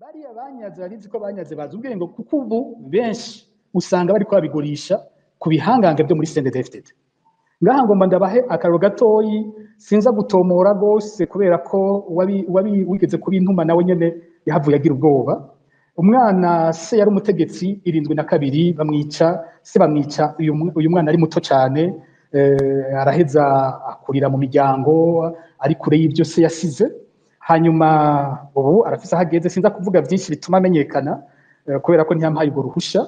Bariya banyaze babizi ko banyaze, bazi ubwenge, kuko ubu benshi usanga bariko babigurisha ku bihangange byo muri CNDD-FDD. Ngaha ngomba ndabahe akaro gatoyi, sinza gutomora gose kubera ko wabi wigeze kubintuma nawe nyene yahavuye agira ubwoba. Umwana se yari umutegetsi 72, bamwica se, bamwica uyu mwana ari muto cyane. Araheza akurira mu miryango ari kure y'ibyo se yasize. Hanyuma ubu arafise aho ageze, sinza kuvuga byinshi bituma amenyekana, kubera ko ntiyampaye urwo ruhusha,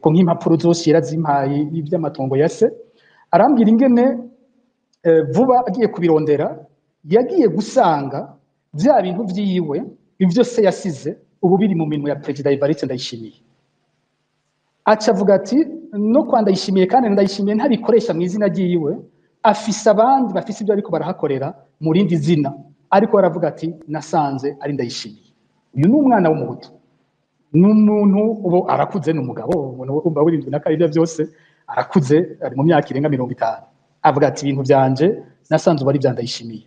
ko nk'impapuro zose yarazimpaye iby'amatongo ya se. Arambwira ingene vuba agiye kubirondera yagiye gusanga bya bintu vyiwe, ivyo se yasize, ubu biri mu minwe ya Perezida Evariste Ndayishimiye. Aca avuga ati no kwa Ndayishimiye, kandi Ndayishimiye ntabikoresha mu izina ryiwe, afise abandi bafise ibyo ariko barahakorera mu rindi zina, ariko aravuga ati nasanze ari Ndayishimiye. Uyu ni umwana w'umuhutu, ni umuntu ubu arakuze, ni umugabo, umuntu wumva 72 ibyo byose arakuze, ari mu myaka irenga 50. Avuga ati ibintu byanje nasanze ubu ari ibya Ndayishimiye.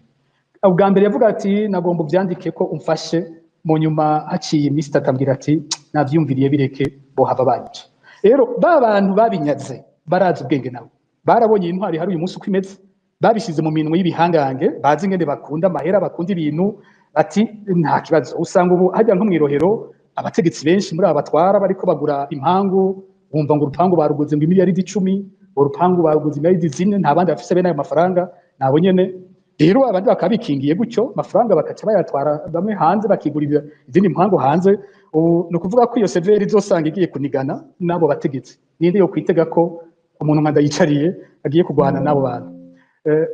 Ubwa mbere yavuga ati nagomba ubyandike ko umfashe, mu nyuma haciye iminsi itatu ambwira ati navyumviriye, bireke, bohava banyica. Rero ba bantu babinyaze barazi ubwenge, nabo barabonye intwari hari uyu munsi uko imeze, babishize mu minwe y'ibihangange bazi ingene bakunda amahera, bakunda ibintu, ati nta kibazo. Usanga ubu hajya nko mw'irohero abategetsi benshi muri aba batwara bariko bagura impangu, wumva ngo urupangu baruguze ngo imiliyaridi 10, urupangu baruguze imiliyaridi 4, nta bandi bafise bene ayo mafaranga nabo nyene. Rero abandi bakaba bikingiye gutyo, amafaranga bakaca bayatwara bamwe hanze, bakigurira izindi mpangu hanze. Ubu ni ukuvuga ko iyo CVR izosanga igiye kunigana n'abo bategetsi. Ninde yo kwitega ko umuntu nka Ndayicariye agiye kurwana n'abo bantu?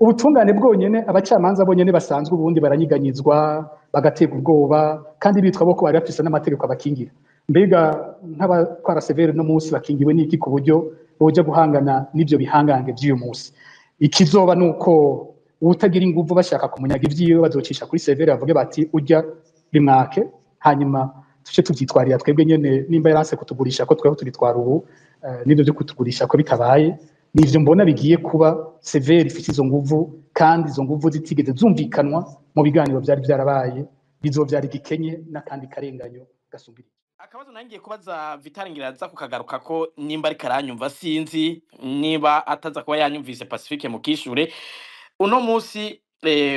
Ubutungane bwonyene, abacamanza bonyene basanzwe ubundi baranyiganyizwa, bagaterwa ubwoba, kandi bitwa bo ko bari bafise n'amategeko abakingira. Mbega nk'abatwara CVR no munsi bakingiwe n'iki ku buryo boja guhangana n'ivyo bihangange vy'uyu munsi? Ikizoba nuko utagira inguvu bashaka kumunyaga ivyiwe bazocisha kuri CVR, bavuge bati ujya bimwake, hanyuma tuce tuvyitwarira twebwe nyene. Nimba yaranse kutugurisha ko tweho tubitwara ubu, n'ivyo vyo kutugurisha ko bitabaye, nivyo mbona bigiye kuba. CVR ifite izo nguvu, kandi izo nguvu zitigeze zumvikanwa mu biganiro vyari vyarabaye, bizovyara igikenye n'akandi karenganyo gasumbirije. Akabazo nangiye kubaza Vital ngira aza kukagaruka ko nimba ariko aranyumva, sinzi niba ataza kuba yanyumvise. Pacifique mukishure uno munsi,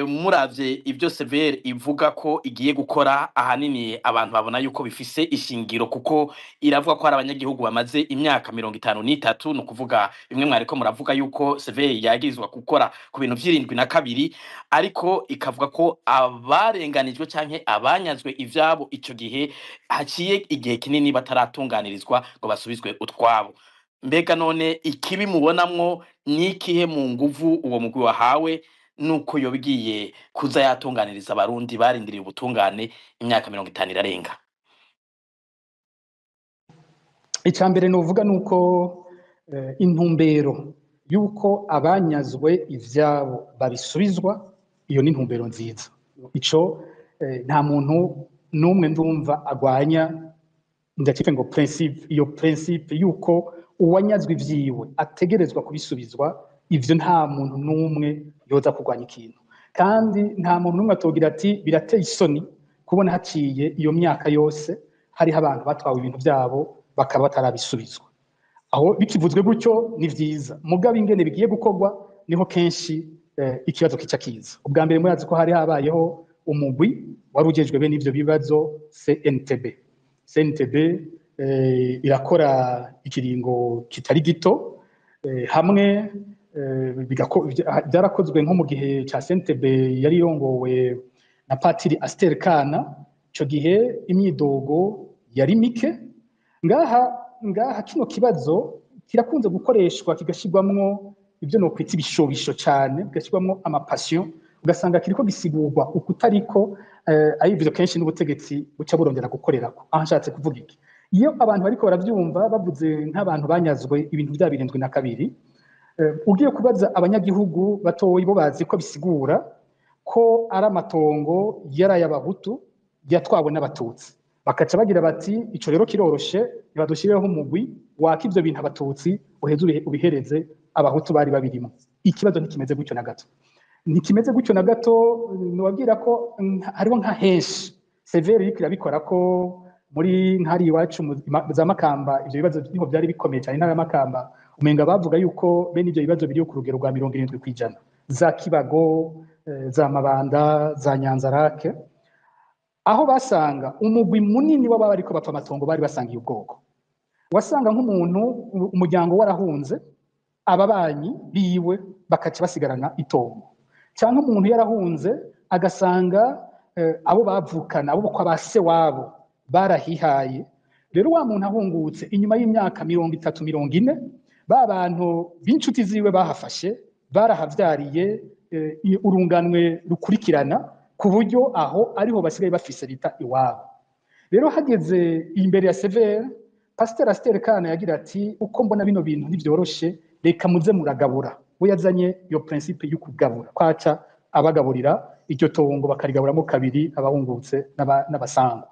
muravye ibyo CVR ivuga ko igiye gukora, ahanini abantu babona yuko bifise ishingiro, kuko iravuga ko hari abanyagihugu bamaze imyaka 53, ni ukuvuga bimwe mwariko muravuga yuko CVR yagirizwa gukora ku bintu vy'72, ariko ikavuga ko abarenganijwe canke abanyazwe ivyabo ico gihe haciye igihe kinini bataratunganirizwa ngo basubizwe utwabo. Mbega none ikibi mubonamwo ni ikihe mu nguvu uwo mugwi wahawe, nuko yobigiye kuza yatunganiriza abarundi barindiriye ubutungane imyaka 50 irarenga? Icya mbere nuvuga nuko intumbero yuko abanyazwe ivyabo babisubizwa, iyo ni intumbero nziza. Ico nta muntu n'umwe ndumva agwanya, ndakife ngo principe, iyo principe yuko uwanyazwe ivyiwe ategerezwa kubisubizwa, ivyo nta muntu n'umwe yoza kurwanya ikintu. Kandi nta muntu n'umwe atogira ati birateye isoni kubona haciye iyo myaka yose hariho abantu batwawe ibintu byabo bakaba batarabisubizwa. Aho bikivuzwe gutyo ni vyiza, mugabo ingene bigiye gukorwa niho kenshi ikibazo kica kiza. Ubwa mbere murazi ko hari habayeho umugwi wari ujejwe bene ivyo bibazo, CNTB. CNTB irakora ikiringo kitari gito, hamwe byarakozwe nko mu gihe ca CNTB yari irongowe na Patiri Aster Kana. Ico gihe imyidogo yari mike. Ngaha kino kibazo kirakunze gukoreshwa kigashirwamwo ibyo nokwita ibishobisho cane, bigashyirwamwo ama passions, ugasanga kiriko gisigurwa ukutariko, ari ivyo kenshi n'ubutegetsi buca burondera gukorerako. Aho nshatse kuvuga iki? Iyo abantu bariko baravyumva bavuze nk'abantu banyazwe ibintu vya 72, ugiye kubaza abanyagihugu batoyi, bo bazi ko bisigura ko ari amatongo yari ay'abahutu yatwawe n'abatutsi, bakaca bagira bati ico rero kiroroshe, nibadushireho umugwi waka ivyo bintu abatutsi, uheze ubihereze abahutu bari babirimo. Ikibazo ntikimeze gutyo na gato, ntikimeze gutyo na gato. Nobabwira ko hariho nka henshi CVR iriko irabikora ko. Muri nkari iwacu za Makamba, ivyo bibazo niho byari bikomeye cyane. Intara ya Makamba umenga bavuga yuko bene ivyo bibazo biri ku rugero rwa 70%, za Kibago, za Mabanda, za Nyanzarake, aho basanga umugwi munini w'ababa ariko bapfa amatongo bari basangiye ubwoko. Wasanga nk'umuntu umuryango warahunze, ababanyi biwe bakaca basigarana itongo, cyangwa umuntu yarahunze agasanga abo bavukana, abo kwa ba se wabo barahihaye. Rero wa muntu ahungutse inyuma y'imyaka 30, 40, ba bantu b'inshuti ziwe bahafashe barahavyariye, urunganwe rukurikirana, ku buryo aho ariho basigaye bafise bita iwabo. Rero hageze imbere ya CVR, Pasiteri Astère Kana yagira ati: "Uko mbona bino bintu ntibyoroshe, reka muze muragabura." We yazanye iyo principe yo kugabura, kwaca abagaburira iryo tongo, bakarigaburamo kabiri, abahungutse n'abasangwa.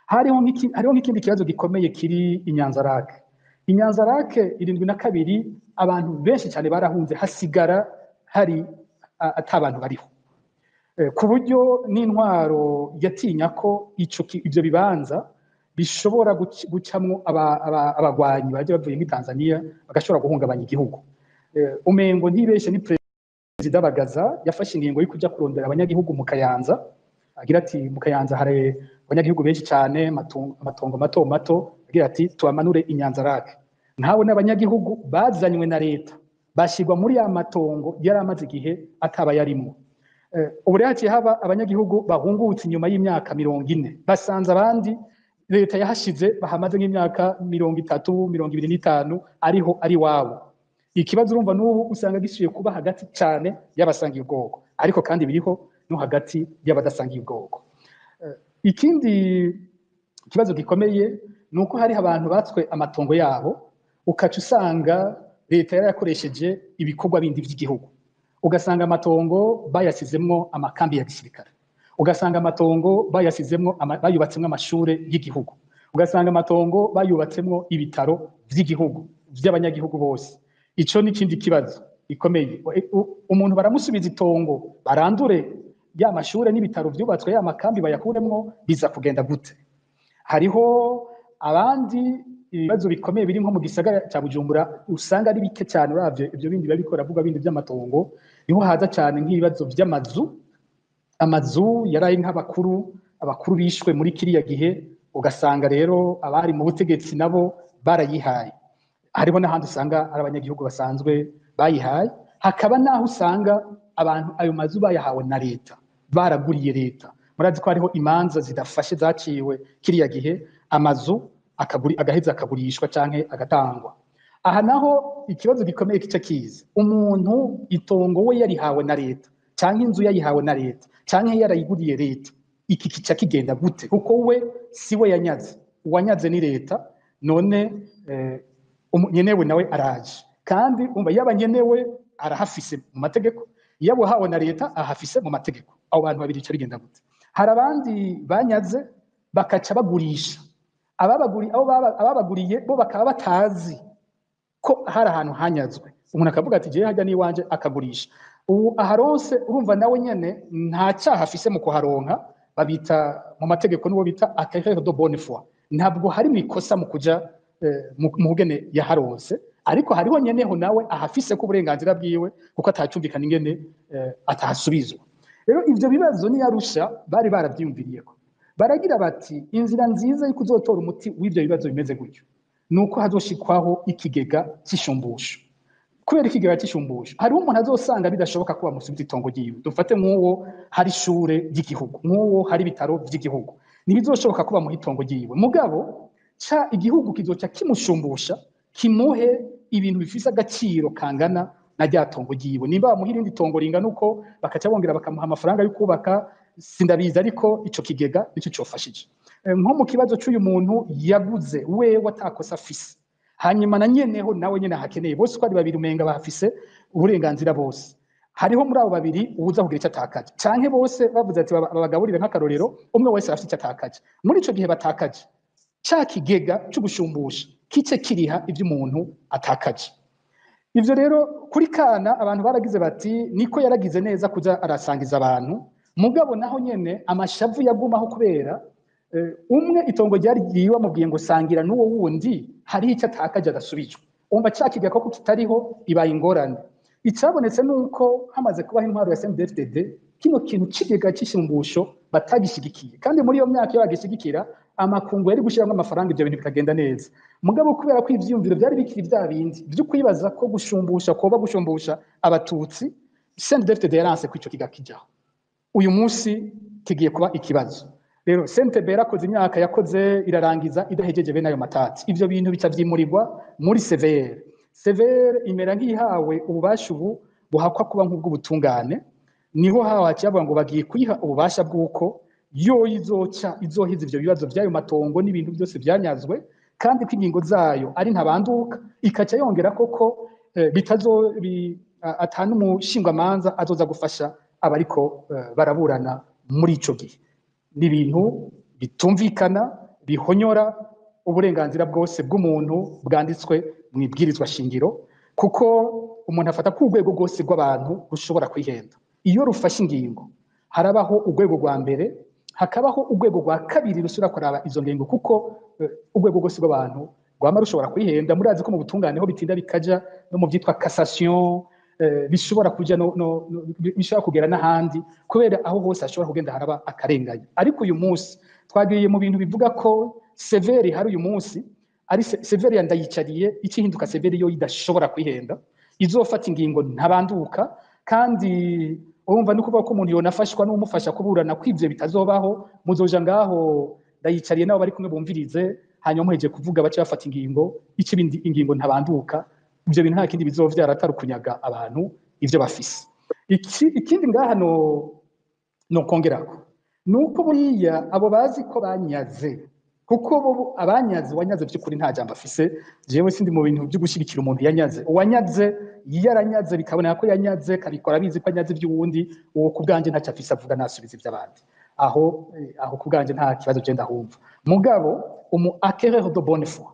Hariho nk'ikindi kibazo gikomeye kiri i Nyanzarake. I Nyanzarake 72 abantu benshi cyane barahunze, hasigara hari ata bantu bariho, ku buryo n'intwaro yatinya ko ivyo bibanza bishobora gucamwo abagwanyi baje bavuye muri Tanzania bagashobora guhungabanya igihugu. Umengo ntibeshe ni Perezida Bagaza yafashe ingingo yo kuja kurondera abanyagihugu mu Kayanza, agira ati: "Mu Kayanza hari abanyagihugu benshi cyane, amatongo mato mato," agira ati: "Tubamanure i Nyanzarake." Nkawe n'abanyagihugu bazanywe na leta bashirwa muri ya matongo yari amaze igihe ataba yarimwo. Ubu rero haciye haba abanyagihugu bahungutse inyuma y'imyaka 40, basanze abandi leta yahashize bahamaze nk'imyaka 30, 25, ariho ari wabo. Ikibazo urumva n'ubu usanga gisubiye kuba hagati cyane y'abasangiye ubwoko, ariko kandi biriho no hagati y'abadasangiye ubwoko. Ikindi kibazo gikomeye ni uko hariho abantu batswe amatongo yabo, ukaca usanga leta yarayakoresheje ibikorwa bindi by'igihugu, ugasanga amatongo bayasizemwo amakambi ya gisirikare, ugasanga amatongo bayasizemwo bayubatsemwo amashure y'igihugu, ugasanga amatongo bayubatsemwo ibitaro by'igihugu by'abanyagihugu bose. Ico ni ikindi kibazo gikomeye. Umuntu baramusubiza itongo, barandure ya mashure n'ibitaro vyubatswe, ya makambi bayakuremwo, biza kugenda gute? Hariho abandi ibibazo bikomeye biri nko mu gisagara cya Bujumbura, usanga ari bike cyane uravye ibyo bindi biba bikora vuga bindi by'amatongo. Niho haza cyane nk'ibibazo by'amazu, amazu yaraye nk'abakuru, abakuru bishwe muri kiriya gihe, ugasanga rero abari mu butegetsi nabo barayihaye. Hariho n'ahandi usanga ari abanyagihugu basanzwe bayihaye, hakaba n'aho usanga abantu ayo mazu bayahawe na leta, baraguriye leta. Murazi ko hariho imanza zidafashe zaciwe kiriya gihe, amazu agaheza akagurishwa canke agatangwa. Aha naho ikibazo gikomeye kica kiza: umuntu itongo we yarihawe na leta, canke inzu yayihawe na leta, canke yarayiguriye leta, iki kica kigenda gute? Kuko we si we yanyaze, uwanyaze ni leta. None nyenewe nawe araje, kandi umva yaba nyenewe arahafise mu mategeko, yaba uhawe na leta ahafise mu mategeko. Abo bantu babiri bica bigenda gute? Hari abandi banyaze bakaca bagurisha, ababaguriye bo bakaba batazi ko hari ahantu hanyazwe. Umuntu akavuga ati: "Jewe hajya n'iwanje," akagurisha. Ubu aharonse, urumva nawe nyene nta cyaha afise mu kuharonka. Babita mu mategeko n'uwo bita acquéreur de bonne foi, ntabwo hari mu ikosa mu kuja mu bugene yaharonse, ariko hariho nyeneho nawe ahafise ko uburenganzira bwiwe, kuko atacumvikana ingene atahasubizwa. Rero ivyo bibazo niyarusha bari baravyiyumviriyeko, baragira bati: "Inzira nziza yo kuzotora umuti w'ivyo bibazo bimeze gutyo ni uko hazoshikwaho ikigega c'ishumbusho." Kubera ikigega c'ishumbusho, hariho umuntu azosanga bidashoboka ko bamusubiza itongo ryiwe. Dufate nk'uwo hari ishure ry'igihugu, nk'uwo hari ibitaro vy'igihugu, ntibizoshoboka ko bamuha itongo ryiwe, mugabo ca igihugu kizoca kimushumbusha, kimuhe ibintu bifise agaciro kangana na rya tongo ryiwe. Nimba bamuha irindi tongo ringana uko, bakaca bongera bakamuha amafaranga yo kubaka, sindabizi, ariko ico kigega nico cofashije. Nko mu kibazo c'uyu muntu yaguze wewe atakosa afise, hanyuma na nyeneho nawe nyene ahakeneye, bose uko ari babiri umenga bahafise uburenganzira bose. Hariho muri abo babiri uwuza kugira icyo atakaje, canke bose bavuze ati babagaburire nk'akarorero, umwe wese afite icyo atakaje. Muri ico gihe batakaje, ca kigega c'ugushumbusha kice kiriha ivyo umuntu atakaje. Ivyo rero kuri Kana abantu baragize bati: "Niko yaragize neza kuza arasangiza abantu." Mugabo naho nyene amashavu yagumaho kubera Umwe itongo ryari ryiwe amubwiye ngo sangira n'uwo wundi, hariho icyo atakaje adasubijwe. Umva ca kigega ko kitariho, ibaye ingorane. Icabonetse nuko hamaze kubaho intwaro ya CNDD-FDD, kino kintu c'ikigega c'ishumbusho batagishigikiye, kandi muri iyo myaka iyo bagishigikira, amakungu yari gushiramwo amafaranga, ivyo bintu bikagenda neza. Mugabo kubera ko ivyiyumviro vyari bikiri vya bindi vyo kwibaza ko gushumbusha koba gushumbusha abatutsi, CNDD-FDD yaranse ko ico kiga kijaho. Uyu munsi kigiye kuba ikibazo. Rero CNTB yarakoze imyaka yakoze, irarangiza idahejeje bene ayo matati. Ivyo bintu bica vyimurirwa muri CVR. CVR imera nk'ihawe ububasha ubu buhakwa kuba nk'ubw'ubutungane. Niho hawe haciye bavuga ngo bagiye kuyiha ububasha bw'uko yo izoca izohiza ivyo bibazo vy'ayo matongo n'ibintu byose vyanyazwe, kandi ko ingingo zayo ari ntabanduka. Ikaca yongera koko bitazo ata n'umushingwamanza azoza gufasha abariko baraburana muri ico gihe. Ni ibintu bitumvikana, bihonyora uburenganzira bwose bw'umuntu bwanditswe mu ibwirizwa shingiro, kuko umuntu afata ko urwego rwose rw'abantu rushobora kwihenda. Iyo rufashe ingingo, harabaho urwego rwa mbere, hakabaho urwego rwa kabiri rusubira kuraba izo ngingo, kuko urwego rwose rw'abantu rwama rushobora kwihenda. Murazi ko mu butungane ho bitinda bikaja no mu byitwa cassation, bishobora kuja no bishobora kugera n'ahandi, kubera aho hose hashobora kugenda haraba akarengane. Ariko uyu munsi twagiye mu bintu bivuga ko CVR hari uyu munsi ari CVR ya Ndayicariye, ikihinduka CVR yo idashobora kwihenda, izofata ingingo ntabanduka. Kandi urumva ni ukuvuga ko umuntu yonafashwa n'umufasha kuburana kw'ivyo bitazobaho. Muzoja ngaho Ndayicariye nabo bari kumwe bumvirize, hanyuma muhejeje kuvuga bace bafata ingingo, ikibindi ingingo ntabanduka. Ivyo bintu nta kindi bizovyara atari ukunyaga abantu ivyo bafise. Ikindi ngaha no kongerako nuko buriya abo bazi ko banyaze, kuko bo abanyaze, uwanyaze by'ukuri nta jambo afise. Jewe sindi mu bintu byo gushyigikira umuntu yanyaze. Uwanyaze yaranyaze, bikaboneka ko yanyaze, kabikora abizi ko anyaze iby'uwundi, uwo ku bwanjye ntacyo afise avuga, nasubiza iby'abandi. Aho ku bwanjye nta kibazo je ndahumva. Mugabo umu acquéreur de bonne foi,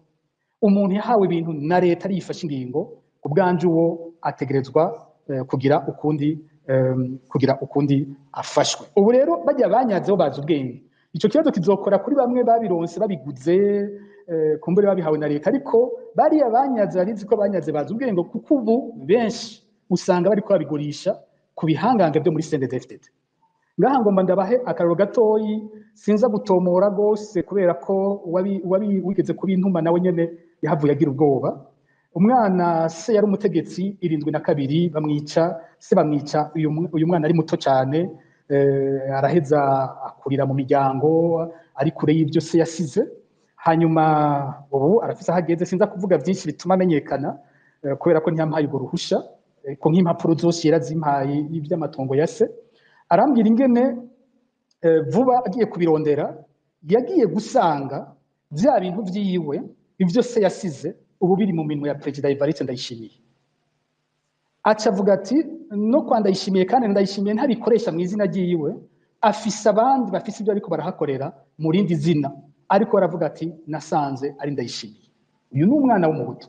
umuntu yahawe ibintu na leta ariyifashe ingingo, ku bwanje uwo ategerezwa kugira ukundi afashwe. Ubu rero bajya banyazeho bazi ubwenge. Ico kibazo kizokora kuri bamwe babironse babiguze, kumbure babihawe na leta, ariko bariya banyaze babizi ko banyaze bazi ubwenge, kuko ubu benshi usanga bariko babigurisha ku bihangange byo muri CNDD-FDD. Ngaha ngomba ndabahe akararo gatoyi, sinza gutomora gose kubera ko wabi wigeze kubintuma nawe nyene yahavuye agira ubwoba. Umwana se yari umutegetsi, 72 bamwica se, bamwica uyu mwana ari muto cyane. Araheza akurira mu miryango ari kure y'ibyo se yasize. Hanyuma ubu arafise aho ageze. Sinza kuvuga byinshi bituma amenyekana, kubera ko ntiyampaye urwo ruhusha, ko nk'impapuro zose yarazimpaye y'iby'amatongo ya se. Arambwira ingene vuba agiye kubirondera yagiye gusanga bya bintu vyiwe, ivyo se yasize, ubu biri mu minwe ya Perezida Evariste Ndayishimiye. Aca avuga ati no kwa Ndayishimiye, kandi Ndayishimiye ntabikoresha mu izina ryiwe, afise abandi bafise ibyo ariko barahakorera mu rindi zina, ariko baravuga ati nasanze ari Ndayishimiye. Uyu ni umwana w'umuhutu,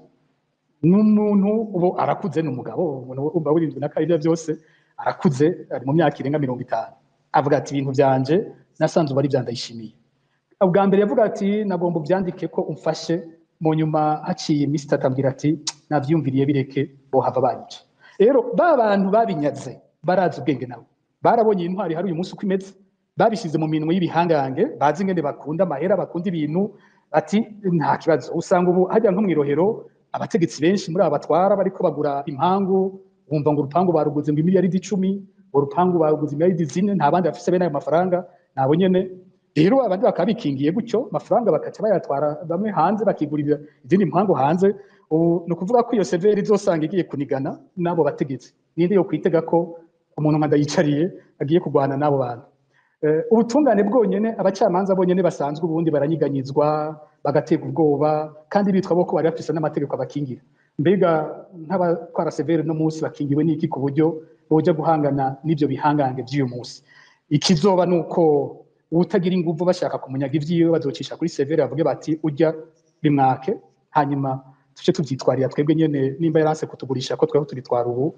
ni umuntu ubu arakuze, ni umugabo, umuntu umva w'72 ibyo byose arakuze, ari mu myaka irenga 50. Avuga ati ibintu byanje nasanze ubu ari ibya Ndayishimiye. Ubwa mbere yavuga ati nagomba ubyandike ko umfashe. Mu nyuma haciye iminsi 3 ambwira ati navyumviriye, bireke, bohava banyica. Rero ba bantu babinyaze barazi ubwenge, nabo barabonye iyi ntwari hari uyu munsi uko imeze, babishyize mu minwe y'ibihangange bazi ingene bakunda amahera, bakunda ibintu, ati nta kibazo. Usanga ubu hajya nko mw'irohero abategetsi benshi muri aba batwara bariko bagura impangu, wumva ngo urupangu baruguze ngo imiliyaridi 10, urupangu baruguze imiliyaridi 4. Nta bandi bafise bene ayo mafaranga, nabo nyene. Rero abandi bakaba bikingiye gutyo, amafaranga bakaca bayatwara bamwe hanze, bakigurira izindi mpangu hanze. Ubu ni ukuvuga ko iyo CVR izosanga igiye kunigana n'abo bategetsi. Ninde yo kwitega ko umuntu nka Ndayicariye agiye kurwana n'abo bantu? Ubutungane bwonyene, abacamanza bonyene basanzwe ubundi baranyiganyizwa, bagaterwa ubwoba, kandi bitwa bo ko bari bafise n'amategeko abakingira. Mbega nk'abatwara CVR no munsi bakingiwe n'iki ku buryo boja guhangana n'ivyo bihangange vy'uyu munsi? Ikizoba nuko utagira inguvu bashaka kumunyaga ivyiwe bazocisha kuri CVR, bavuge bati ujya bimwake, hanyuma tuce tuvyitwarira twebwe nyene. Nimba yaranse kutugurisha ko tweho tubitwara ubu,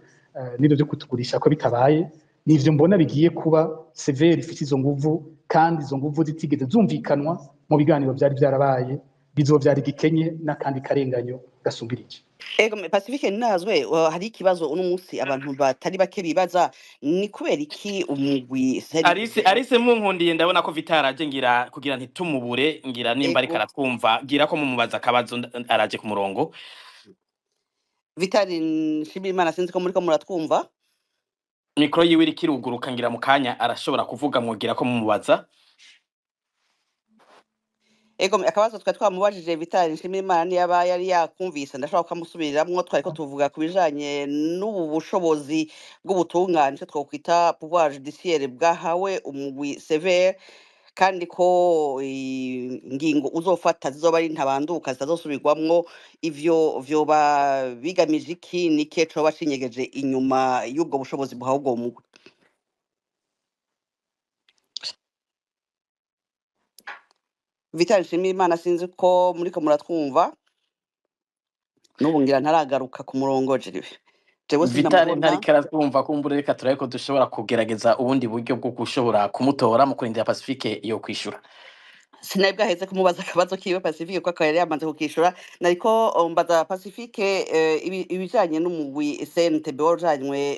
n'ivyo vyo kutugurisha ko bitabaye. Nivyo mbona bigiye kuba. CVR ifite izo nguvu, kandi izo nguvu zitigeze zumvikanwa mu biganiro vyari vyarabaye, bizovyara igikenye n'akandi karenganyo gasumbirije. Ego, Pacifique Nazwe, hari ikibazo uno munsi abantu batari bake bibaza: ni kubera iki umugwi Arise, Arise, munkundiye, ndabona ko Vitaraje, ngira kugira ntitumubure, ngira nimba ariko aratwumva, gira ko mumubaza akabazo, araje ku murongo. Vitali Nshimirimana, sinzi ko muriko muratwumva. Mikoro yiwe iriko iruguruka, ngira mu kanya arashobora kuvuga, mwogira ko mumubaza. Ego, akabazo twari twamubajije Vitali Nshimirimana niyaba yari yakumvise, ndashobora kukamusubiriramwo. Twariko tuvuga ku bijanye n'ubu bushobozi bw'ubutungane, ico twokwita pouvoir judiciaire, bwahawe umugwi CVR, kandi ko ingingo uzofata zizoba ari ntabanduka, zitazosubirwamwo. Ivyo vyoba bigamije iki? Nike coba cinyegeje inyuma y'ubwo bushobozi buhawe ubwo mugwi? Vitali Nshimirimana, sinzi ko muriko muratwumva. N'ubu ngira ntaragaruka ku murongo. Jewe Vitale sinamubona. Ntariko aratwumva kumbure, reka turabe ko dushobora kugerageza ubundi buryo bwo gushobora kumutora mu kurindira Pacifique yo kwishura. Sinari bwaheze kumubaza akabazo kiwe Pacifique, kuko yari yamaze kukishura. Nariko mbaza Pacifique ibijanye n'umugwi CNTB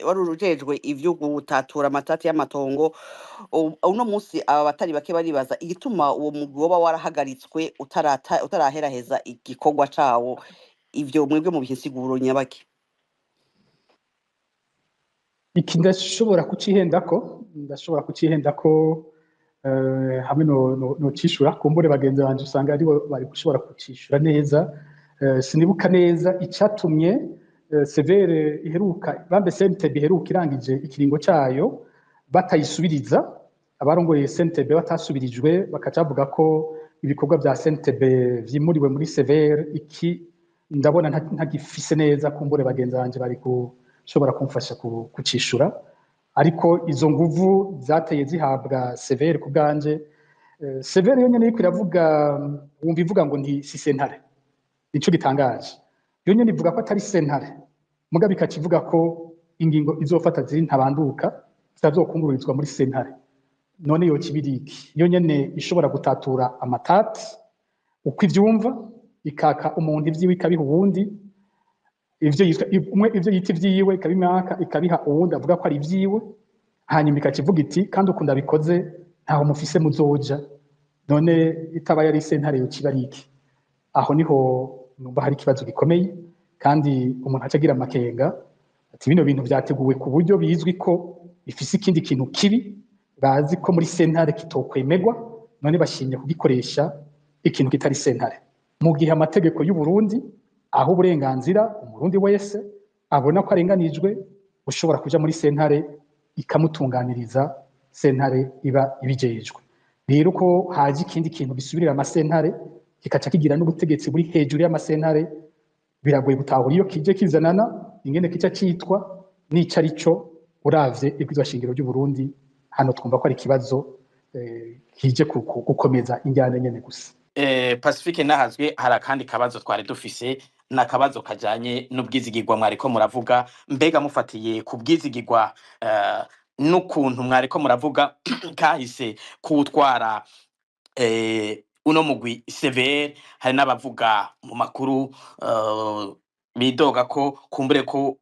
wari ujejwe ivyo gutatura amatati y'amatongo. Uno munsi aba batari bake baribaza igituma uwo mugwi woba warahagaritswe utaraheraheza igikorwa cawo. Ivyo mwebwe mu bisiguro nyabaki? Iki ndashobora kucihendako hamwe no cishura. Kumbure bagenzi banje usanga aribo bari gushobora kucishura neza. Sinibuka neza icatumye CVR iheruka, bambe CNTB iheruka irangije ikiringo cayo batayisubiriza, abarongoye CNTB batasubirijwe, bakaca bavuga ko ibikorwa vya CNTB vyimuriwe muri CVR. Iki ndabona ntagifise neza, kumbure bagenzi banje bari gushobora kumfasha kucishura. Ariko izo nguvu zateye zihabwa CVR, ku bwanje CVR yo nyene iriko iravuga, wumva ivuga ngo nti si sentare. Nico gitangaje, yo nyene ivuga ko atari sentare, mugabo ikacivuga ko ingingo izofata ziri ntabanduka, zitazokungururizwa muri sentare. None yo kibiriki yo nyene ishobora gutatura amatati uko ivyumva, ikaka umuntu ivyiwe ikabiha uwundi, ivyo yitwa umwe ivyo yita ivyiwe ikabimwaka, ikabiha uwundi avuga ko ari ivyiwe, hanyuma ikakivuga iti kandi ukunda bikoze ntaho mufise muzoja. None itaba yari sentare, yo kiba ari iki? Aho niho numva hari ikibazo gikomeye, kandi umuntu aca agira amakenga ati bino bintu vyateguwe ku buryo bizwi ko bifise ikindi kintu kibi, bazi ko muri sentare kitokwemegwa, none bashimye kugikoresha ikintu kitari sentare, mu gihe amategeko y'u Burundi aho uburenganzira umurundi wese abona ko arenganijwe ushobora kuja muri sentare ikamutunganiriza, sentare iba ibijejwe. Rero ko haje ikindi kintu gisubirira amasentare, kikaca kigira n'ubutegetsi buri hejuru y'amasentare, biragoye gutahura iyo kije kizanana, ingene kica citwa n'ico ari cyo uravye ibwirizwa shingiro ry'u Burundi. Hano twumva ko ari ikibazo kije gukomeza injyane nyene gusa. Pacifique Nahazwe, hari akandi kabazo twari dufise, ni akabazo kajanye n'ubwizigirwa mwariko muravuga. Mbega mufatiye ku bwizigirwa n'ukuntu mwariko muravuga kahise kuwutwara uno mugwi CVR, hari n'abavuga mu makuru bidoga ko kumbure ko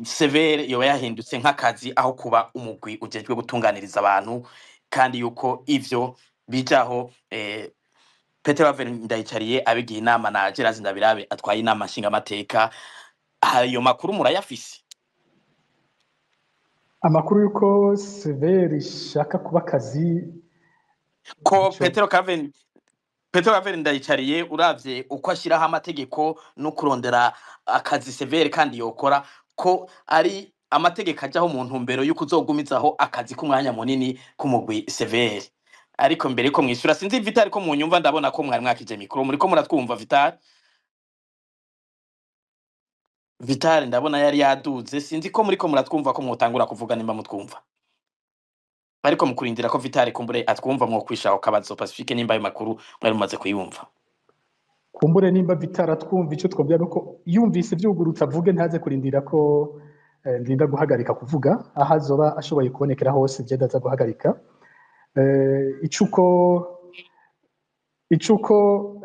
CVR yoba yahindutse nk'akazi aho kuba umugwi ujejwe gutunganiriza abantu, kandi yuko ivyo bijaho Petero Claver Ndayicariye abigiye inama na Gerard Ndabirabe atwaye inama nshingamateka. Ayo makuru murayafise? Amakuru y'uko CVR ishaka kuba akazi ko nico Petero Claver Ndayicariye, uravye uko ashiraho amategeko no kurondera akazi CVR kandi yokora, ko ari amategeko ajaho mu ntumbero y'uko uzogumizaho akazi k'umwanya munini k'umugwi CVR. Ariko mbere ko mwishura, sinzi Vital ko munyumva, ndabona ko mwari mwakije mikoro, muriko muratwumva? Vital, Vital ndabona yari yaduze, sinzi ko muriko muratwumva, ko mwotangura kuvuga nimba mutwumva. Ariko mu kurindira ko Vital kumbure atwumva, mwokwishaho kabazo Pacifique nimba ayo makuru mwari mumaze kuyumva. Kumbure nimba Vital atwumva, ico twobwira nuko yumvise vyugurutse avuge, ntaze kurindira ko ndinda guhagarika kuvuga. Aho azoba ashoboye kubonekera hose, je ndaza guhagarika. Icuko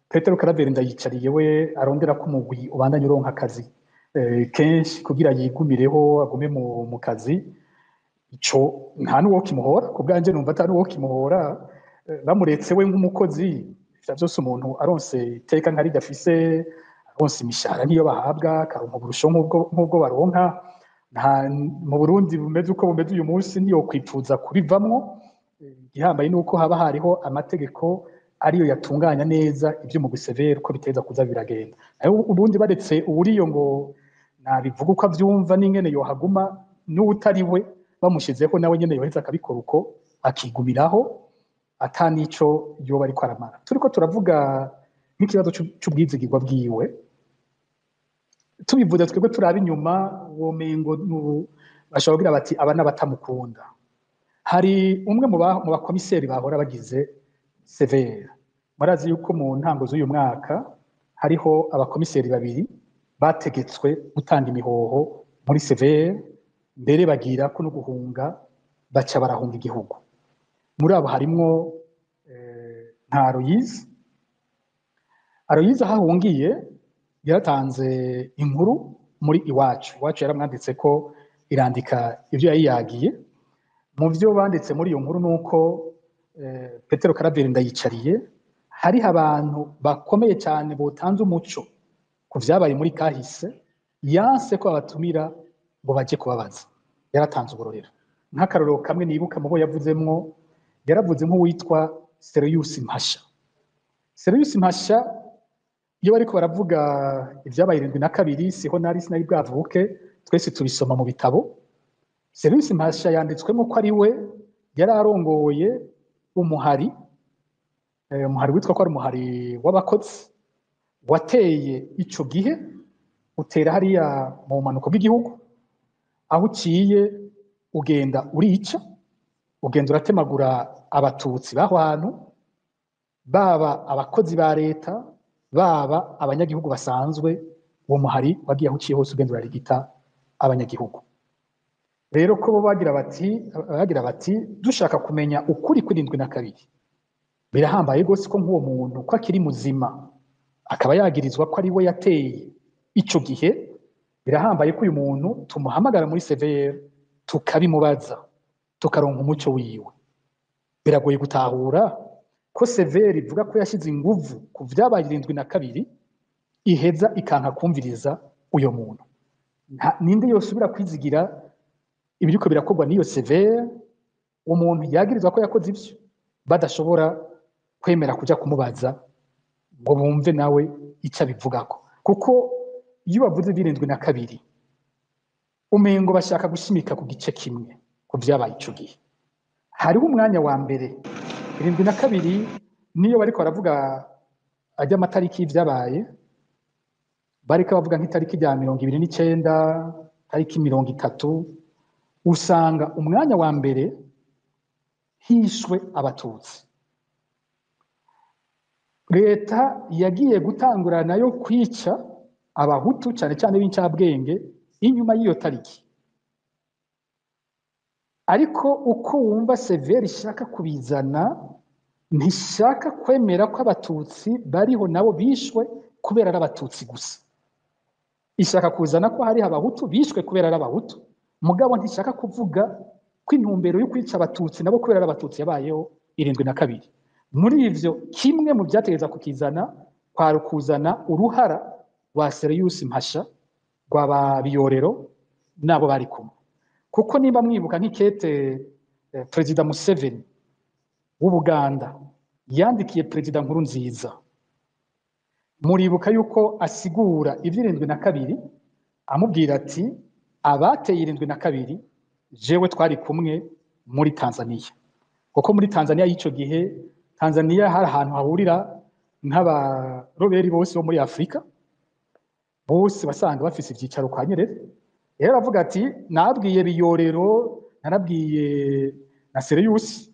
Petero Karaveri Ndayicariye we arondera ko umugwi ubandanya uronka akazi kenshi kugira yigumireho, agume mu kazi, ico nta n'uwo kimuhora. Ku bwanje numva ata n'uwo kimuhora. Bamuretse we nk'umukozi, ivyo vyose, umuntu aronse iteka nka rirya afise, aronse imishahara nk'iyo bahabwa, akaronka uburusho nk'ubwo baronka, nta mu Burundi bumeze uko bumeze uyu munsi ntiyokwipfuza kubivamwo. Igihambaye ni uko haba hariho amategeko ariyo yatunganya neza ivyo mu CVR uko biteza kuza biragenda. Nayo ubundi baretse uwuriyo ngo nabivuga uko avyumva n'ingene yohaguma, n'uwutari we bamushizeho nawe nyene yoheza akabikora uko, akigumiraho ata nico yoba ariko aramara. Turiko turavuga nk'ikibazo c'ubwizigirwa bwiwe, tubivuze twebwe turaba inyuma, womengo bashobora kugira bati aba n'abatamukunda. Hari umwe mu bakomiseri bahora bagize CVR. Murazi yuko mu ntango z'uyu mwaka hariho abakomiseri babiri bategetswe gutanga imihoho muri CVR, mbere bagira ko no guhunga, baca barahunga igihugu. Muri abo harimwo nka Aloyize. Aloyize aho ahungiye yaratanze inkuru muri Iwacu. Iwacu yaramwanditse ko irandika ivyo yayiyagiye. Mu vyo banditse muri iyo nkuru nuko Petero Karaveri Ndayicariye hariho abantu bakomeye cyane botanze umuco ku vyabaye muri kahise, yanse ko babatumira ngo baje kubabaza. Yaratanze uburorero. Nk'akarorero kamwe nibuka mu bo yavuzemwo, yaravuze nk'uwitwa Sereyusi Mpasha. Sereyusi Mpasha, iyo bariko baravuga ibyabaye 72, siho nari, sinari bwavuke, twese tubisoma mu bitabo. Sereyusi Mpasha yanditswemo ko ari we yari arongoye umuhari, umuhari witwa ko ari umuhari w'abakozi, wateye ico gihe, utera hariya mu bumanuko bw'igihugu, aho uciye ugenda urica, ugenda uratemagura abatutsi b'aho hantu, baba abakozi ba leta, baba abanyagihugu basanzwe. Uwo muhari wagiye aho uciye hose ugenda urarigita abanyagihugu. Rero ko bo bagira bati dushaka kumenya ukuri kw'72, birahambaye rwose ko nk'uwo muntu ko akiri muzima, akaba yagirizwa ko ari we yateye ico gihe, birahambaye ko uyu muntu tumuhamagara muri CVR tukabimubaza, tukaronka umuco wiwe. Biragoye gutahura ko CVR ivuga ko yashize inguvu ku vyabaye 72, iheza ikanka kumviriza uyo muntu. Ninde yosubira kwizigira ibiriko birakorwa n'iyo CVR, umuntu yagirizwa ko yakoze ivyo badashobora kwemera kuja kumubaza ngo bumve nawe ico abivugako? Kuko iyo bavuze 72, umengo bashaka gushimika ku gice kimwe ku vyabaye ico gihe. Hariho umwanya wa mbere 72, niyo bariko baravuga ajya amatariki y'ivyabaye, bariko bavuga nk'itariki rya 29, tariki 30, usanga umwanya wa mbere hishwe abatutsi. Leta yagiye gutangura nayo kwica abahutu, cyane cyane b'incabwenge, inyuma y'iyo tariki. Ariko uko wumva CVR ishaka kubizana, ntishaka kwemera ko abatutsi bariho nabo bishwe kubera ari abatutsi gusa. Ishaka kuzana ko hariho abahutu bishwe kubera ari abahutu, mugabo ntishaka kuvuga ko intumbero yo kwica abatutsi nabo kubera ari abatutsi yabayeho 72. Muri ivyo, kimwe mu byategeza kukizana kwari ukuzana uruhara rwa Sereyusi Mpasha, rwa ba Biyorero n'abo bari kumwe. Kuko niba mwibuka nk'ikete Perezida Museveni w'Ubuganda yandikiye Perezida Nkurunziza, muribuka yuko asigura ivy'irindwi na kabiri, amubwira ati abateye 72 jewe twari kumwe muri Tanzania. Kuko muri Tanzania y'ico gihe, Tanzania hari ahantu hahurira nk'abaroberi bose bo muri Afurika bose, basanga bafise ivyicaro kwa Nyerere. Rero aravuga ati nabwiye Biyorero, narabwiye na Sereyusi,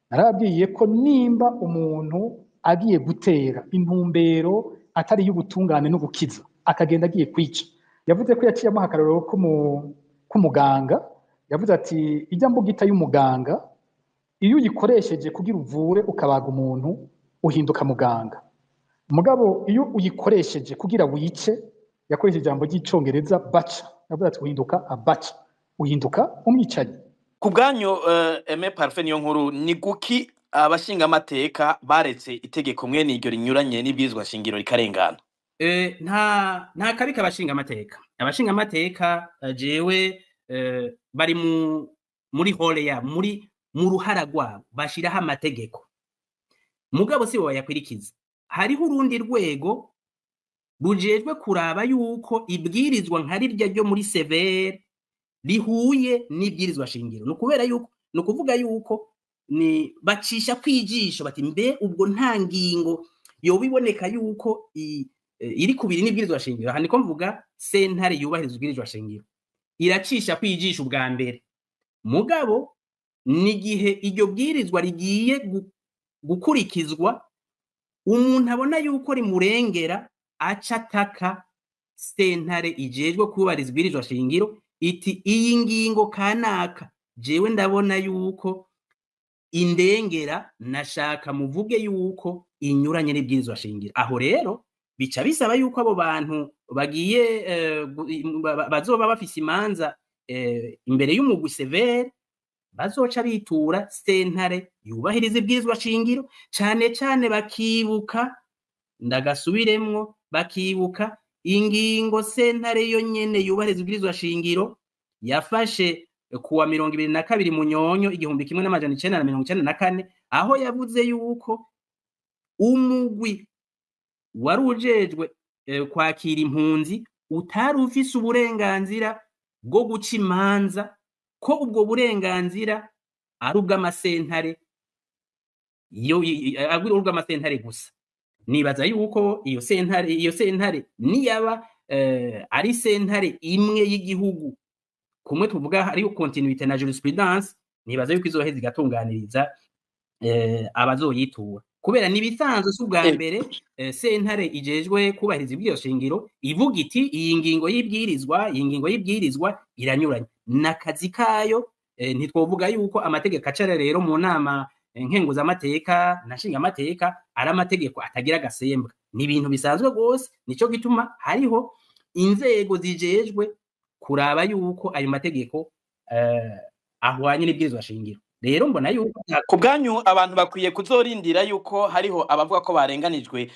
narabwiye ko nimba umuntu agiye gutera, intumbero atari iy'ubutungane no gukiza, akagenda agiye kwica. Yavuze ko yaciye amuha akarorero k'umuganga. Yavuze ati ijya mbugita y'umuganga iyo uyikoresheje kugira uvure ukabaga umuntu uhinduka muganga, mugabo iyo uyikoresheje kugira wice, yakoresheje ijambo ry'icongereza butcher, yavuze ati uhinduka a butcher, uhinduka umwicanyi. Ku bwanyu, Aime Parfait niyo nkuru, ni guki abashingamateka baretse itegeko mwene iryo rinyuranye n'ibwirizwa shingiro rikarengana? Nta kabi k'abashingamateka. Abashingamateka jewe bari muri rôle ya muri mu ruhara rwabo, bashiraho amategeko, mugabo si bo bayakwirikiza. Hariho urundi rwego rujejwe kuraba yuko ibwirizwa nka rirya ryo muri CVR rihuye n'ibwirizwa shingiro. Ni ukubera yuko, ni ukuvuga yuko ni bacisha kwijisho bati mbe ubwo nta ngingo yoba iboneka yuko iri kubiri n'ibwirizwa shingiro. Aha niko mvuga sentare yubahiriza ibwirizwa shingiro iracisha kwijisho ubwa mbere, mugabo n'igihe iryo bwirizwa rigiye gukurikizwa umuntu abona yuko rimurengera, aca ataka sentare ijejwe kubahiriza ibwirizwa shingiro iti iyi ngingo kanaka jewe ndabona yuko indengera, nashaka muvuge yuko inyuranye n'ibwirizwa shingiro. Aho rero bica bisaba yuko abo bantu bagiye bazoba bafise imanza imbere y'umugwi CVR bazoca bitura sentare yubahiriza ibwirizwa shingiro, cane cane bakibuka, ndagasubiremwo, bakibuka ingingo sentare yo nyene yubahiriza ibwirizwa shingiro yafashe kuwa 22 Munyonyo 1994, aho yavuze yuko umugwi wari ujejwe kwakira impunzi utari ufise uburenganzira bwo guca imanza, ko ubwo burenganzira ari ubw'amasentare, iyo ari ubw'amasentare gusa. Nibaza yuko iyo sentare niyaba ari sentare imwe y'igihugu, kumwe tuvuga hariyo continuité na jurisprudence, nibaza yuko izoheza igatunganiriza abazoyitura, kubera nibisanzwe, si ubwa mbere sentare ijejwe kubahiriza ibwirizwa shingiro ivuga iti iyi ngingo y'ibwirizwa iranyuranye n'akazi kayo. Ntitwovuga yuko amategeko acara rero mu nama nkenguzamateka na nshingamateka ari amategeko atagira agasembwa. Ni ibintu bisanzwe rwose. Nico gituma hariho inzego zijejwe kuraba yuko ayo mategeko ahwanye n'ibwirizwa shingiro. Rero mbona yuko Ku bwanyu, abantu bakwiye kuzorindira yuko hariho abavuga ko barenganijwe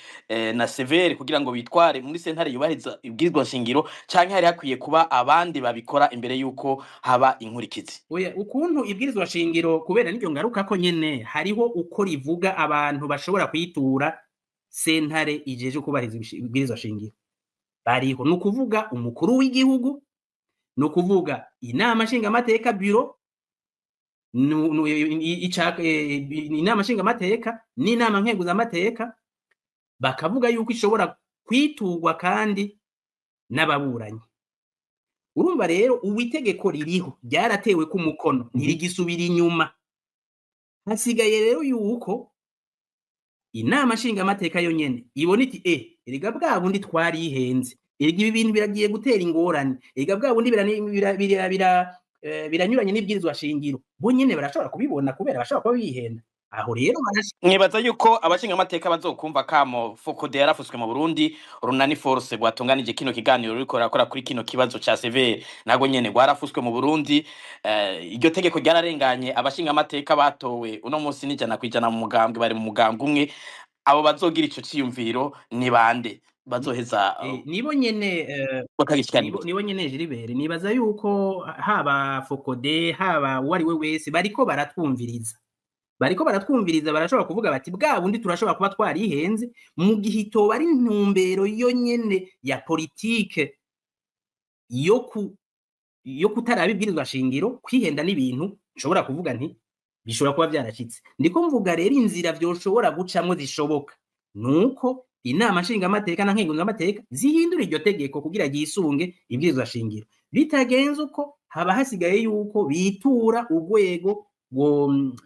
na CVR kugira ngo bitware muri sentare yubahiriza ibwirizwa shingiro, canke hari hakwiye kuba abandi babikora imbere yuko haba inkurikizi? Oya, ukuntu ibwirizwa shingiro, kubera n'iryo ngaruka ko nyene hariho uko rivuga abantu bashobora kwitura sentare ijeje kubahiriza ibwirizwa shingiro bariho. Ni ukuvuga umukuru w'igihugu, ni ukuvuga inama nshingamateka, bureau inama nshingamateka n'inama nkenguzamateka. Bakavuga yuko ishobora kwiturwa kandi n'ababuranyi. Urumva rero ubu itegeko ririho, ryaratewe ku mukono, ntirigisubira inyuma. Hasigaye rero yuko inama nshingamateka yo nyene ibona iti erega bwa bundi twarihenze, erega ibi bintu biragiye gutera ingorane, erega bwa bundi biranyuranye n'ibwirizwa shingiro. Bo nyene barashobora kubibona kubera bashobora kuba bihenda. Aho rero Mwibaza yuko abashingamateka bazokumva kamo FOCODE yarafuswe mu Burundi, Urunani Force rwatunganije kino kiganiro ruriko rurakora kuri kino kibazo ca CVR nago nyene rwarafuswe mu Burundi? Iryo tegeko ryararenganye, abashingamateka batowe uno munsi n'100% mu mugambwe, bari mu mugambwe umwe. Abo bazogira ico ciyumviro ni bande bazoheza Nibo nyene bakagishikanira? Nibo nyene, Gilbert. Nibaza yuko haba FOCODE, haba uwo ari we wese, bariko baratwumviriza, barashobora kuvuga bati bwa bundi turashobora kuba twarihenze. Mu gihe itoba ari intumbero yo nyene ya politike yo kutaraba ibwirizwa shingiro, kwihenda n'ibintu nshobora kuvuga nti bishobora kuba vyarashitse. Ndiko mvuga rero inzira vyoshobora gucamwo zishoboka nuko inama nshingamateka na nkenguzamateka zihindura iryo tegeko kugira ryisunge ibwirizwa shingiro. Bitagenze uko, haba hasigaye yuko bitura urwego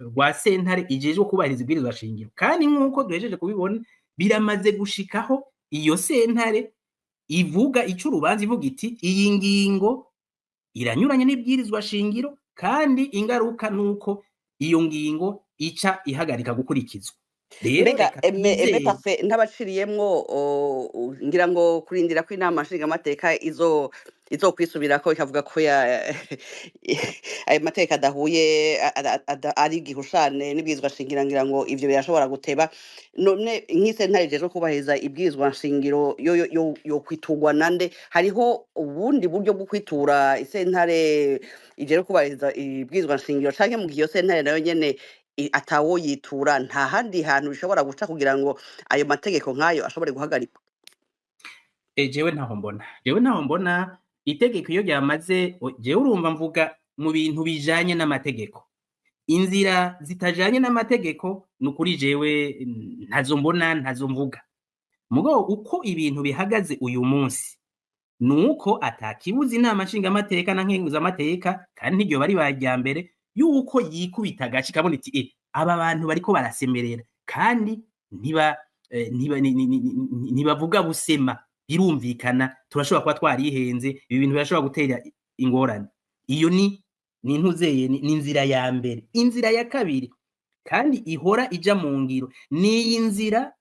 rwa sentare ijejwe kubahiriza ibwirizwa shingiro. Kandi nk'uko duhejeje kubibona, biramaze gushikaho iyo sentare. ivuga ica urubanza ivuga iti iyi ngingo iranyuranye n'ibwirizwa shingiro, kandi ingaruka nuko iyo ngingo ica ihagarika gukurikizwa. Rero Mbega reka eme twizere. Parfait, ntabaciriyemwo, ngira ngo kurindira ko inama nshingamateka izo izokwisubirako ikavuga ko ya ayo mateka adahuye ari igihushane n'ibwirizwa shingiro, ngira ngo ivyo birashobora guteba. None nk'isentare ijejwe kubahiriza ibwirizwa nshingiro yo kwiturwa nande? Hariho ubundi buryo bwo kwitura isentare ijejwe kubahiriza ibwirizwa nshingiro, canke mu gihe iyo sentare nayo nyene atawoyitura, nta handi hantu bishobora guca kugira ngo ayo mategeko nk'ayo ashobore guhagarikwa? Jewe ntaho mbona, jewe ntaho mbona itegeko iyo ryamaze. Jewe urumva mvuga mu bintu bijanye n'amategeko, inzira zitajanye n'amategeko nukuri jewe ntazo mbona, ntazo mvuga. Mugabo uko ibintu bihagaze uyu munsi nuko atakibuza inama nshingamateka na nkenguzamateka, kandi ntiryo bari bajya mbere yuko yikubita agaci ikabona iti aba bantu bariko barasemerera kandi ntiba ntiba ntibavuga busema, birumvikana turashobora kuba twarihenze, ibi bintu birashobora gutera ingorane. Iyo ni ntuzeye ni inzira ya mbere. Inzira ya kabiri kandi ihora ija mu ngiro ni iyi nzira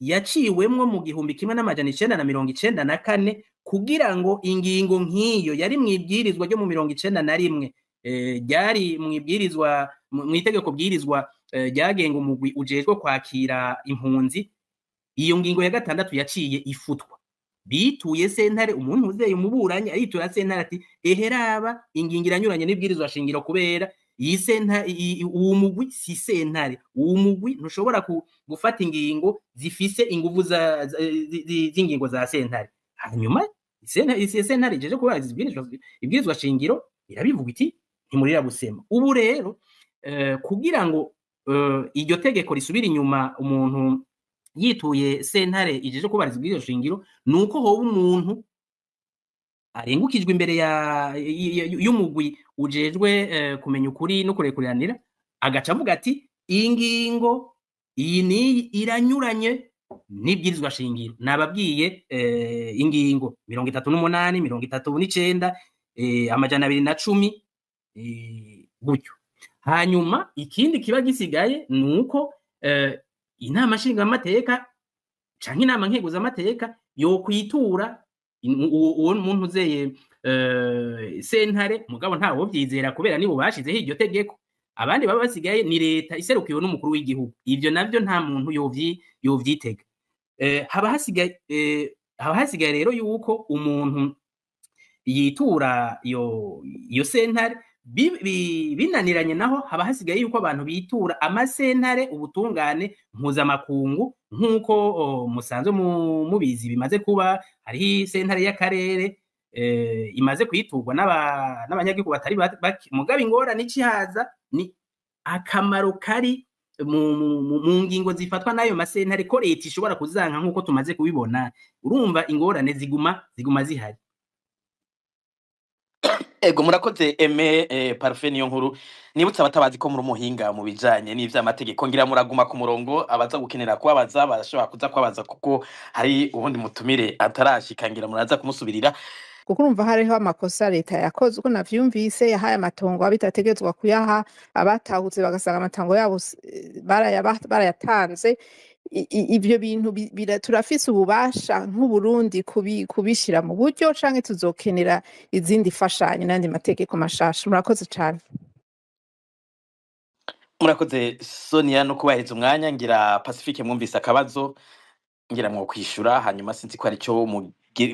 yaciwemwo mu 1994 kugira ngo ingingo nk'iyo yari mu ibwirizwa ryo mu 91, ryari mu ibwirizwa mu itegeko bwirizwa ryagenga umugwi ujejwe kwakira impunzi. Iyo ngingo ya gatandatu yaciye ifutwa, bituye sentare, umuntu uzeye umuburanyi aritura sentare ati eheraba ingingo iranyuranye n'ibwirizwa shingiro, kubera iyi sentare, uwo mugwi si sentare, uwo mugwi ntushobora gufata ingingo zifise inguvu z'ingingo za sentare. Hanyuma sentare ijeje kubahiriza ibwirizwa shingiro irabivuga iti ntimurira busema. Ubu rero kugira ngo iryo tegeko risubire inyuma, umuntu yituye sentare ijeje kubahiriza ibwirizwa shingiro, nuko hoba umuntu arengukijwe imbere y'umugwi ujejwe kumenya ukuri no kurekuriranira, agaca avuga ati iyi ngingo iyi n'iyi iranyuranye n'ibwirizwa shingiro. Nababwiye ingingo 38, 39, 210, gutyo. Hanyuma ikindi kiba gisigaye nuko inama nshingamateka canke inama nkeguzamateka yokwitura uwo muntu uzeye sentare. Mugabo ntawo vyizera kubera nibo bashizeho iryo tegeko, abandi baba basigaye ni leta iserukiwe n'umukuru w'igihugu. Ivyo navyo nta muntu yovyitega. Haba hasigaye rero yuko umuntu yitura iyo sentare. Binaniranye naho haba hasigaye yuko abantu bitura amasentare ubutungane mpuzamakungu, nk'uko musanzwe mubizi bimaze kuba. Hariho sentare y'akarere imaze kwiturwa n'abanyagihugu batari bake. Mugabo ingorane icihaza ni akamaro kari mu ngingo zifatwa n'ayo masentare, ko leta ishobora kuzanka nk'uko tumaze kubibona. Urumva ingorane ziguma zihari. Ego, murakoze eme Parfait niyo nkuru. Nibutse abatabazi ko muri umuhinga mu bijanye n'ivy'amategeko, ngira muraguma ku murongo, abaza gukenera kubabaza barashobora kuza kubabaza, kuko hari uwundi mutumire atarashika, ngira muraza kumusubirira. Kuko urumva hariho amakosa leta yakoze, uko navyumvise, yahaye amatongo abitategetswa kuyaha, abatahutse bagasanga amatongo yabo barayatanze. Ivyo bintu turafise ububasha nk'Uburundi kubishira mu buryo, canke tuzokenera izindi fashanyo n'andi mategeko mashasha? Murakoze cane. Murakoze Sonia no kubahiriza umwanya. Ngira Pacifique mwumvise akabazo, ngira mwo kwishura, hanyuma sinzi ko arico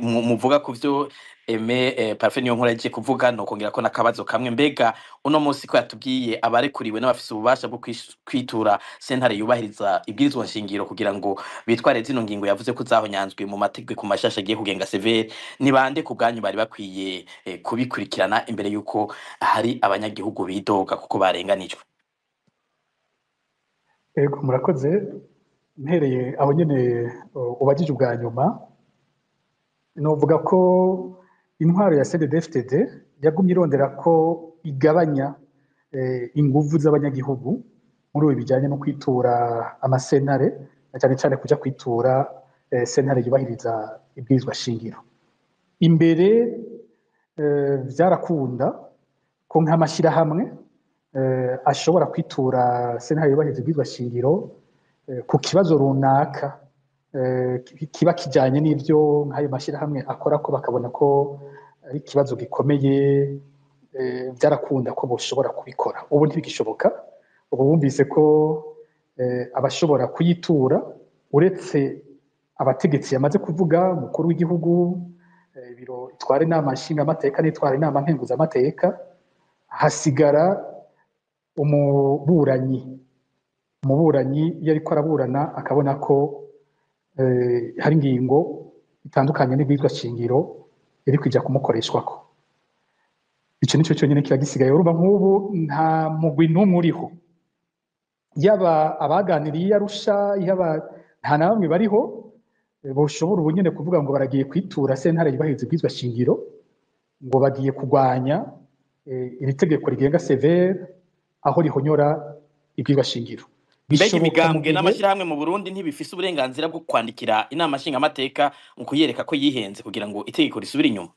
muvuga ku vyo eme Parfait niyo nkuru yagiye kuvuga, no kongera ko nakabazo kamwe. Mbega uno munsi ko yatubwiye abarekuriwe n'abafise ububasha bwo kwitura sentare yubahiriza ibwirizwa nshingiro kugira ngo bitware zino ngingo yavuze ko zahonyanzwe mu mategeko mashasha agiye kugenga severe, ni bande ku bwanyu bari bakwiye kubikurikirana imbere yuko hari abanyagihugu bidoga kuko barenganijwe? Ego, murakoze. Mpereye aho nyene ubajije ubwa nyuma, novuga ko intwaro ya CNDD-FDD yagumye irondera ko igabanya inguvu z'abanyagihugu muri ubu bijanye no kwitura amasentare, na cyane cyane kuja kwitura Sentare yubahiriza ibwirizwa shingiro. Imbere vyarakunda ko nk'amashirahamwe ashobora kwitura sentare yubahiriza ibwirizwa shingiro ku kibazo runaka kiba kijanye n'ivyo nk'ayo mashirahamwe akora, ko bakabona ko ari ikibazo gikomeye, vyarakunda ko boshobora kubikora. Ubu ntibigishoboka. Ubu bumvise ko abashobora kuyitura, uretse abategetsi yamaze kuvuga, umukuru w'igihugu, biro itwara inama nshingamateka n'itwara inama nkenguzamateka, hasigara umuburanyi. Umuburanyi iyo ariko araburana akabona ko hari ingingo itandukanye n'ibwirizwa shingiro iri kuja kumukoreshwako, ico nico cyonyine kiba gisigaye. Urumva nk'ubu nta mugwi n'umwe uriho, yaba abaganiriye i Arusha, yaba nta na bamwe bariho boshobora ubu nyene kuvuga ngo baragiye kwitura sentare yubahiriza ibwirizwa shingiro, ngo bagiye kurwanya iri tegeko rigenga CVR aho rihonyora ibwirizwa shingiro. Mbega Bishoboka mu imigambwe gihe n'amashyirahamwe mu Burundi ntibifise uburenganzira bwo kwandikira inama nshingamateka mu kuyereka ko yihenze kugira ngo itegeko risubire inyuma?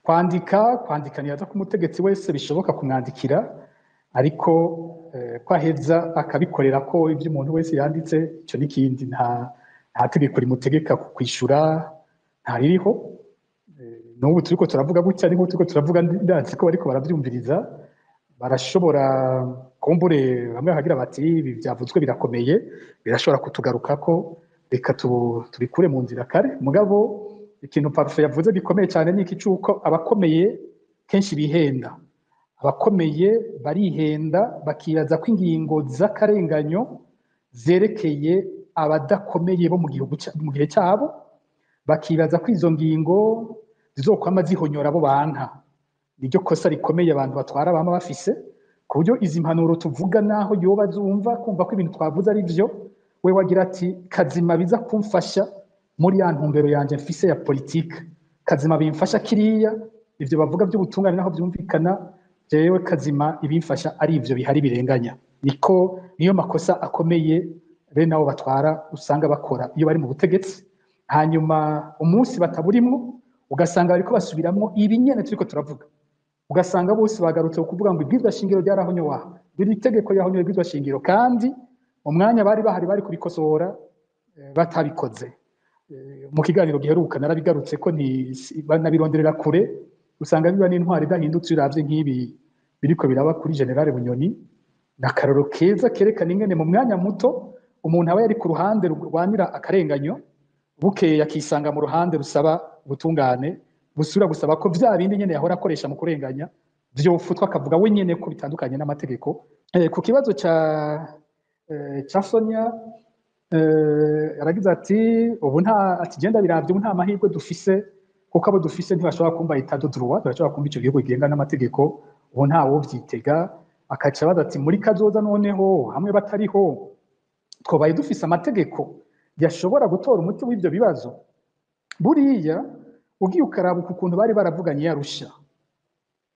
Kwandika nibaza ko umutegetsi wese bishoboka kumwandikira, ariko ko aheza akabikorera ko ibyo umuntu wese yanditse, ico n'ikindi. Nta tegeko rimutegeka kwishura, nta ririho. N'ubu turiko turavuga gutya, ariko turiko turavuga ndazi ko bariko baravyumviriza, barashobora kumbure bamwe bakagira bati ibi byavuzwe birakomeye, birashobora kutugarukako, reka tubikure mu nzira kare. Mugabo ikintu Parfait yavuze gikomeye cyane ni iki cy'uko abakomeye kenshi bihenda. Abakomeye barihenda, bakibaza ko ingingo z'akarenganyo zerekeye abadakomeye bo mu gihugu mu gihe cyabo, bakibaza ko izo ngingo zizokwama zihonyora abo banka. Niryo kosa rikomeye abantu batwara bama bafise, ku buryo izi mpanuro tuvuga naho yoba zumva kumva ko ibintu twavuze ari byo, we wagira ati kazima biza kumfasha muri ya ntumbero yanje mfise ya politike, kazima bimfasha kiriya, ivyo bavuga by'ubutungane naho byumvikana, jewe kazima ibimfasha ari ivyo bihari birenganya. Niko niyo makosa akomeye bene abo batwara usanga bakora iyo bari mu butegetsi. Hanyuma umunsi bataburimwo ugasanga bariko basubiramwo ibi nyene turiko turavuga, ugasanga bose bagarutse kuvuga ngo ibwirizwa shingiro ryarahonyowe, iri tegeko ryahonyowe ibwirizwa shingiro, kandi mu mwanya bari bahari bari kubikosora, batabikoze. Mu kiganiro giheruka narabigarutse ko banabironderera kure, usanga biba n'intwari idahindutse. Uravye nk'ibi biriko biraba kuri General Bunyoni, ni akarorero keza kerekana ingene mu mwanya muto umuntu aba yari ku ruhande rurwanira akarenganyo, bukeye akisanga mu ruhande rusaba ubutungane, busubira gusaba ko vya bindi nyene yahora akoresha mu kurenganya vyofutwa, akavuga we nyene ko bitandukanye n'amategeko. Ku kibazo ca Sonia, aragize ati ubu nta, ati genda biravye, ubu nta mahirwe dufise, kuko abo dufise ntibashobora kumva état de droit, ntibashobora kumva ico gihugu kigenga n'amategeko, ubu nta wovyitega. Akaca abaza ati muri kazoza noneho hamwe batariho twabaye dufise amategeko yashobora gutora umuti w'ivyo bibazo? Buriya ugiye ukaraba ukuntu bari baravuganye yarusha,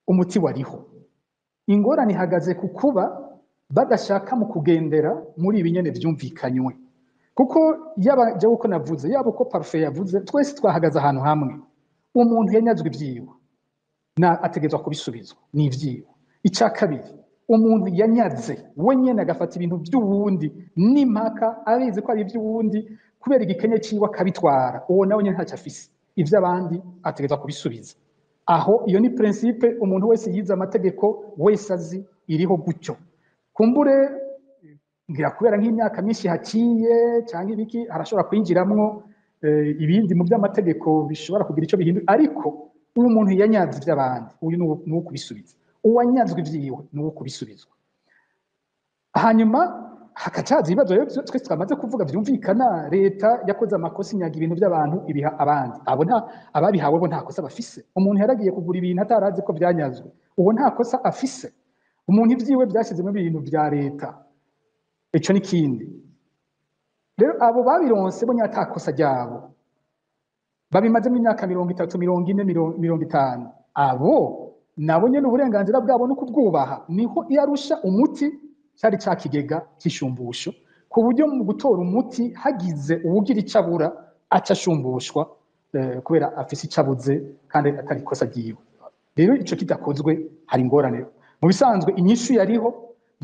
umuti wariho. Ingorane ihagaze ku kuba badashaka mu kugendera muri ibi nyene vyumvikanywe, kuko yaba jewe uko navuze, yaba uko Parfait yavuze, twese twahagaze ahantu hamwe. Umuntu yanyazwe ivyiwe na ategerezwa kubisubizwa, ni ivyiwe. Icya kabiri, umuntu yanyaze we nyene agafata ibintu by'uwundi n'impaka abizi ko ari iby'uwundi, kubera igikenye ciwe akabitwara, uwo nawe nyene ntacyo afise, ivy'abandi ategerezwa kubisubiza. Aho iyo ni principe umuntu wese yize amategeko wese azi, iriho gutyo. Kumbure ngira kubera nk'imyaka myinshi haciye cyangwa ibiki, harashobora kwinjiramwo ibindi mu by'amategeko bishobora kugira icyo bihindura, ariko uwo muntu yanyaze iby'abandi, uyu ni uwo kubisubiza. Uwanyazwe ivyiwe ni uwo kubisubizwa. Hanyuma hakacaza ibibazo rero twese twamaze kuvuga vyumvikana: leta yakoze amakosa, inyaga ibintu by'abantu ibiha abandi. Abo nta ababihawe bo nta kosa bafise. Umuntu yaragiye kugura ibintu atarazi ko byanyazwe, uwo nta kosa afise. Umuntu ivyiwe byashyizemo ibintu bya leta, ico n'ikindi. Rero abo babironse bo nyata kosa ryabo, babimazemo imyaka 30, 40, 50, abo nabo nyene uburenganzira bwabo no kubwubaha. Niho iyo arusha umuti cyari ca kigega cy'ishumbusho. ku buryo mu gutora umuti hagize uwugira ico abura aca ashumbushwa, kubera afise ico abuze kandi atari ikosa ryiwe. Rero ico kidakozwe hari ingorane. Mu bisanzwe inyishu yariho,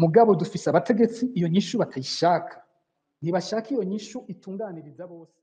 mugabo dufise abategetsi iyo nyishu batayishaka, ntibashaka iyo nyishu itunganiriza bose.